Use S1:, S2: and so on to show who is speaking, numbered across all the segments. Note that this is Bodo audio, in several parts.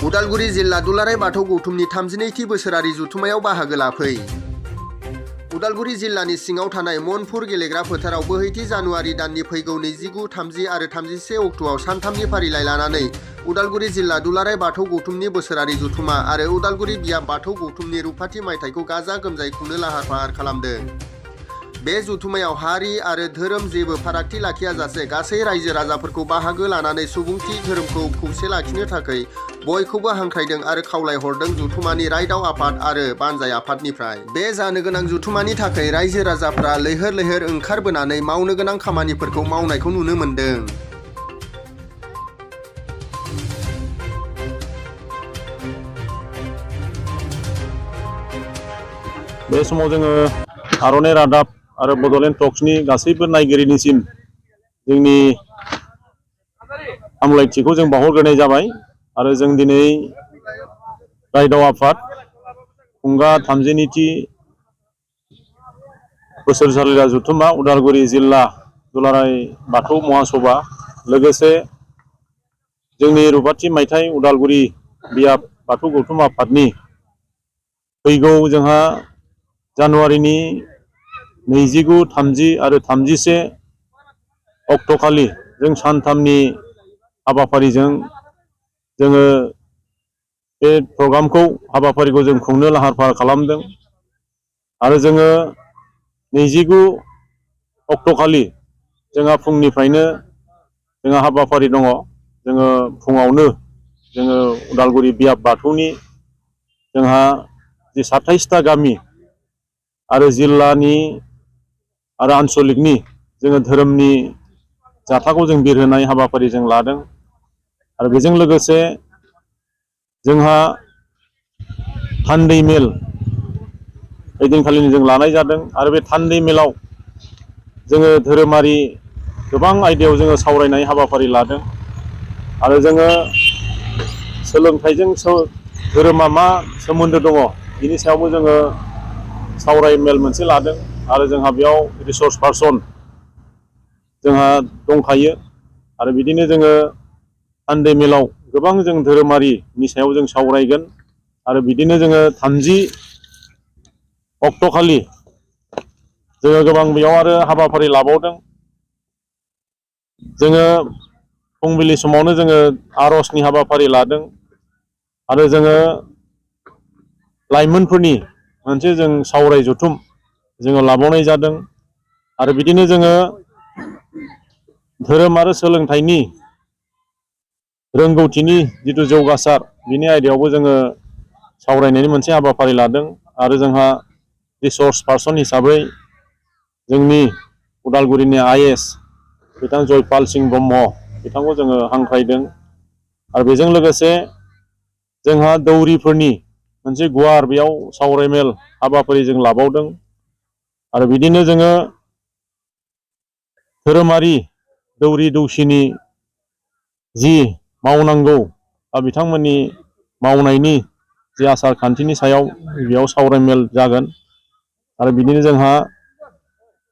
S1: उदालगुरि जिल्ला दुलाराय बाथौ गौथुमनि 32थि बोसोरारि जथुम्मायाव बाहागो लाफै। उदालगुरि जिल्लानि सिङाव थानाय मनपुर गेलेग्रा फोथाराव बोहैथि जानुवारि दाननि फैगौ 29, 30 आरो 31 अक्ट'आव सानथामनि फारिलाइ लानानै उदालगुरि जिल्ला दुलाराय बाथौ गौथुमनि बोसोरारि जथुम्मा आरो उदालगुरि बियाब बाथौ गौथुमनि रुफाथि मायथाइखौ गाजा गोमजायै खुंनो लाहार फाहार खालामदों। बे जथुम्मायाव हारि आरो धोरोम जेबो फारागथि लाखियाजासे गासै रायजो राजाफोरखौ बाहागो लानानै सुबुंथि धोरोमखौ खौसे लाखिनो थाखाय बयखौबो हांख्रायदों आरो खावलायहरदों जथुम्मानि रायदाव आफाद आरो बानजाय आफादनिफ्राय। बे जानो गोनां जथुम्मानि थाखाय रायजो राजाफ्रा लैहोर लैहोर ओंखारबोनानै मावनो गोनां खामानिफोरखौ मावनायखौ नुनो मोन्दों।
S2: बे समाव जोङो आर'नाइ रादाब आरो बड'लेण्ड टक्सनि गासैबो नायगिरिनिसिम जोंनि हामलायथिखौ जों बावहरग्रोनाय जाबाय आरो जों दिनै रायदाव आफाद खुंगा 32थि बोसोरसालिया जथुम्मा उदालगुरि जिल्ला दुलाराय बाथौ महासभा लोगोसे जोंनि रुफाथि मायथाइ उदालगुरि बियाब बाथौ गौथुम आफादनि फैगौ जोंहा जानुवारिनि 29, 30 आरो 31 अक्ट'खालि जों सानथामनि हाबाफारिजों जोङो बे प्रग्रामखौ हाबाफारिखौ जों खुंनो लाहार फाहार खालामदों आरो जोङो 29 अक्ट'खालि जोंहा फुंनिफ्रायनो जोंहा हाबाफारि दङ। जोङो फुङावनो जोङो उदालगुरि बियाब बाथौनि जोंहा जि 27टा गामि आरो जिल्लानि आरो आन्सलिकनि जोङो धोरोमनि जाथाखौ जों बिरहोनाय हाबाफारि जों लादों आरो बेजों लोगोसे जोंहा थान्दै मेल ओइदिनखालिनो जों लानाय जादों आरो बे थान्दै मेलाव जोङो धोरोमारि गोबां आयदायाव जोङो सावरायनाय हाबाफारि लादों आरो जोङो सोलोंथाइजों धोरोमा मा सोमोन्दो दङ बिनि सायावबो जोङो सावराय मेल मोनसे लादों आरो जोंहा बेयाव रिसर्स पार्सन जोंहा दंखायो आरो बिदिनो जोङो थान्दै मेलाव गोबां जों धोरोमारिनि सायाव जों सावरायगोन आरो बिदिनो जोङो 30 अक्ट'खालि जोङो गोबां बेयाव आरो हाबाफारि लाबावदों। जोङो फुंबिलि समावनो जोङो आर'जनि हाबाफारि लादों आरो जोङो लाइमोनफोरनि मोनसे जों सावराय जथुम जोङो लाबावनाय जादों आरो बिदिनो जोङो धोरोम आरो सोलोंथाइनि रोंगौथिनि जिथु जौगासार बिनि आयदायावबो जोङो सावरायनायनि मोनसे हाबाफारि लादों आरो जोंहा रिसर्स पार्सन हिसाबै जोंनि उदालगुरिनि आइएएस बिथां जयपाल सिं ब्रह्म बिथांखौ जोङो हांख्रायदों आरो बेजों लोगोसे जोंहा दौरिफोरनि मोनसे गुवार बेयाव सावरायमेल हाबाफारि जों लाबावदों आरो बिदिनो जोङो धोरोमारि दौरि दौसिनि जि मावनांगौ बा बिथांमोननि मावनायनि जि आसार खान्थिनि सायाव बेयाव सावरायमेल जागोन आरो बिदिनो जोंहा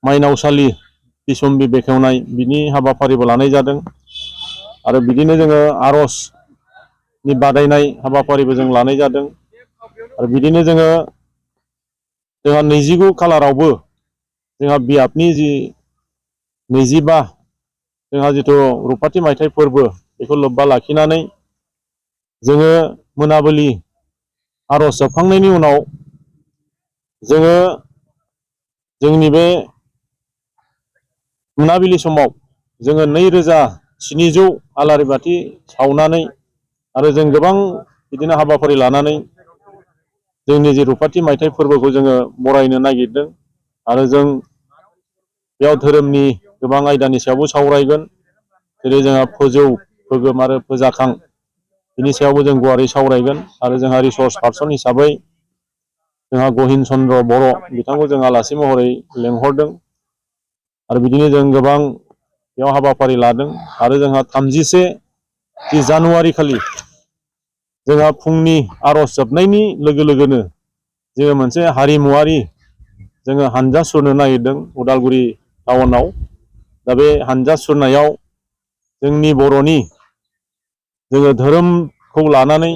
S2: माइनावसालि बिसम्बि बेखेवनाय बिनि हाबाफारिबो लानाय जादों आरो बिदिनो जोङो आर'जनि बादायनाय हाबाफारिबो जों लानाय जादों आरो बिदिनो जोंहा 29 खालारावबो जोंहा बियाबनि जि 25 जोंहा जिथु रुफाथि मायथाइ फोरबो बेखौ लोब्बा लाखिनानै जोङो मोनाबिलि आर'ज जोबखांनायनि उनाव जोङो जोंनि बे मोनाबिलि समाव जोङो 2700 आलारि बाथि सावनानै आरो जों गोबां बिदिनो हाबाफारि लानानै जोंनि जे रुफाथि मायथाइ फोरबोखौ जोङो बरायनो नागिरदों आरो जों बेयाव धोरोमनि गोबां आयदानि सायावबो सावरायगोन जेरै जोंहा फोजौ फोगोम आरो फोजाखां बिनि सायावबो जों गुवारै सावरायगोन आरो जोंहा रिसर्स पार्सन हिसाबै जोंहा गहिन चन्द्र बर' बिथांखौ जों आलासि महरै लेंहरदों आरो बिदिनो जों गोबां बेयाव हाबाफारि लादों आरो जोंहा 31 जानुवारि खालि जोंहा फुंनि आर'ज जोबनायनि लोगो लोगोनो जोङो मोनसे हारिमुवारि जोङो हानजा सुरनो नागिरदों उदालगुरि टाउनाव। दा बे हानजा सुरनायाव जोंनि बर'नि जोङो धोरोमखौ लानानै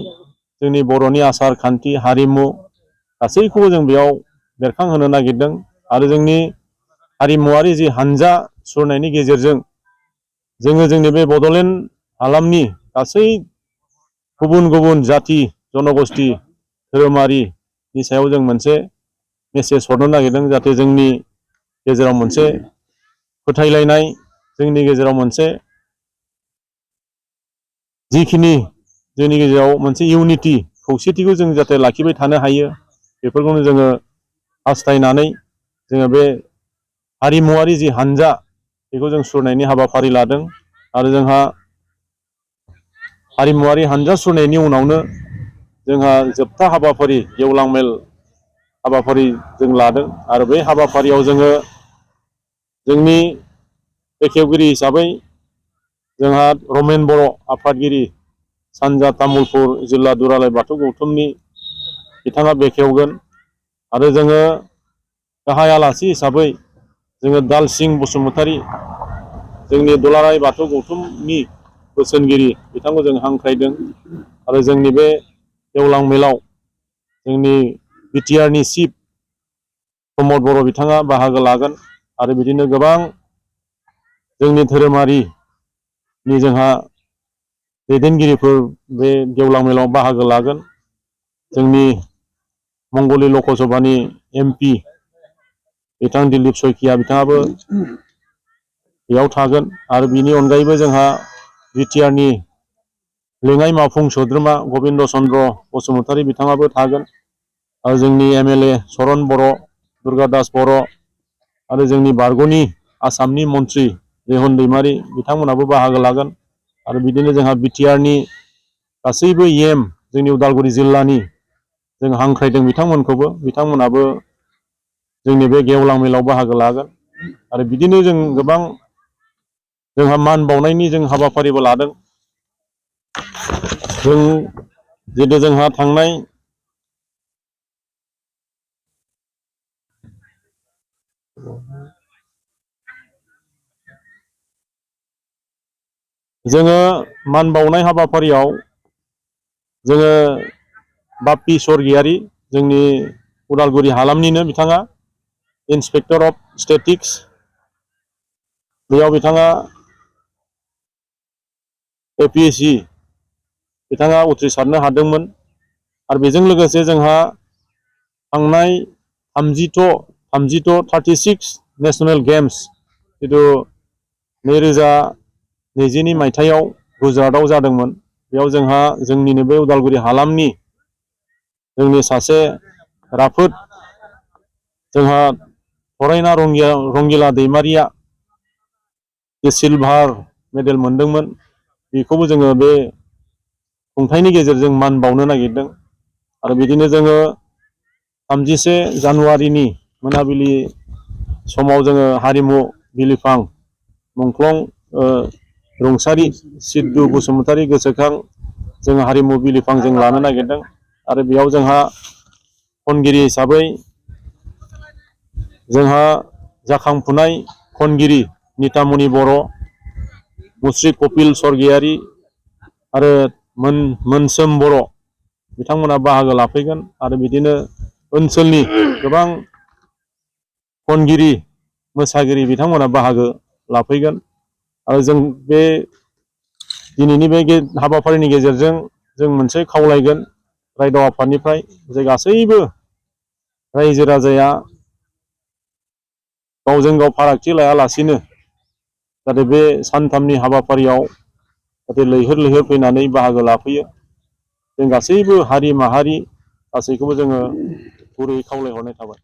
S2: जोंनि बर'नि आसार खान्थि हारिमु गासैखौबो जों बेयाव बेरखांहोनो नागिरदों आरो जोंनि हारिमुवारि जि हानजा सुरनायनि गेजेरजों जोङो जोंनि बे बड'लेण्ड हालामनि गासै गुबुन गुबुन जाति जनगोष्ठी धोरोमारिनि सायाव जों मोनसे मेसेज हरनो नागिरदों जाहाथे जोंनि गेजेराव मोनसे फोथायलायनाय जोंनि गेजेराव मोनसे जिखिनि जोंनि गेजेराव मोनसे इउनिटि खौसेथिखौ जों जाहाथे लाखिबाय थानो हायो बेफोरखौनो जोङो हास्थायनानै जोङो बे हारिमुवारि जि हानजा बेखौ जों सुरनायनि हाबाफारि लादों आरो जोंहा हारिमुवारि हानजा सुरनायनि उनावनो जोंहा जोबथा हाबाफारि गेवलां मेल हाबाफारि जों लादों आरो बे हाबाफारियाव जोङो जोंनि बेखेवगिरि हिसाबै जोंहा रमेन बर' आफादगिरि सानजा तामुलपुर जिल्ला दुलाराय बाथौ गौथुमनि बिथाङा बेखेवगोन आरो जोङो गाहाय आलासि हिसाबै जोङो दालसिं बसुमतारी जोंनि दुलाराय बाथौ गौथुमनि बोसोनगिरि बिथांखौ जों हांख्रायदों आरो जोंनि बे गेवलां मेलाव जोंनि बिटिआरनि चिफ प्रमद बर' बिथाङा बाहागो लागोन आरो बिदिनो गोबां जोंनि धोरोमारिनि जोंहा दैदेनगिरिफोर बे गेवलां मेलाव बाहागो लागोन जोंनि मंगलदै लकसभानि MP बिथां दिलीप शइकिया बिथाङाबो बेयाव थागोन आरो बिनि अनगायैबो जोंहा बिटिआरनि लेङाइ मावफुं सोद्रोमा गबिन्द चन्द्र बसुमतारी बिथाङाबो थागोन आरो जोंनि MLA चरन बर' दुर्गादास बर' आरो जोंनि बारग'नि आसामनि मन्त्रि रेहन दैमारि बिथांमोनाबो बाहागो लागोन आरो बिदिनो जोंहा बिटिआरनि गासैबो EM जोंनि उदालगुरि जिल्लानि जों हांख्रायदों बिथांमोनाबो जोंनि बे गेवलां मेलाव बाहागो लागोन आरो बिदिनो जों गोबां जोंहा मान बावनायनि जों हाबाफारिबो लादों जों जितु जोंहा थांनाय जोङो मान बावनाय हाबाफारियाव जोङो बाप्पि स्वर्गियारि जोंनि उदालगुरि हालामनिनो बिथाङा इन्सपेक्टर अफ स्टेटिक्स बेयाव बिथाङा APSC बिथाङा उथ्रिसारनो हादोंमोन आरो बेजों लोगोसे जोंहा थांनाय 36 नेशनेल गेम्स जितु 2020 मायथाइयाव गुजरातआव जादोंमोन बेयाव जोंहा जोंनिनो बे उदालगुरि हालामनि जोंनि सासे राफोद जोंहा फरायना रंगिला दैमारिया जे सिलभार मेडेल मोनदोंमोन बेखौबो जोङो बे खुंथायनि गेजेरजों मान बावनो नागिरदों आरो बिदिनो जोङो 31 जानुवारिनि मोनाबिलि समाव जोङो हारिमु बिलिफां मुंख्लं रुंसारि सिद्धु बसुमतारी गोसोखां जों हारिमु बिलिफां जों लानो नागिरदों आरो बेयाव जोंहा खनगिरि हिसाबै जोंहा जाखांफुनाय खनगिरि नितामणि बर' मुस्रि कपिल स्वर्गियारि आरो मोनसोम बर' बिथांमोना बाहागो लाफैगोन आरो बिदिनो ओनसोलनि गोबां खनगिरि मोसागिरि बिथांमोना बाहागो लाफैगोन आरो जों बे दिनैनि बे हाबाफारिनि गेजेरजों जों मोनसे खावलायगोन रायदाव आफादनिफ्राय जे गासैबो रायजो राजाया गावजों गाव फारागथि लायालासिनो जाहाथे बे सानथामनि हाबाफारियाव जाहाथे लैहोर फैनानै बाहागो लाफैयो जों गासैबो हारि माहारि गासैखौबो जोङो गुरैयै खावलायहरनाय थाबाय।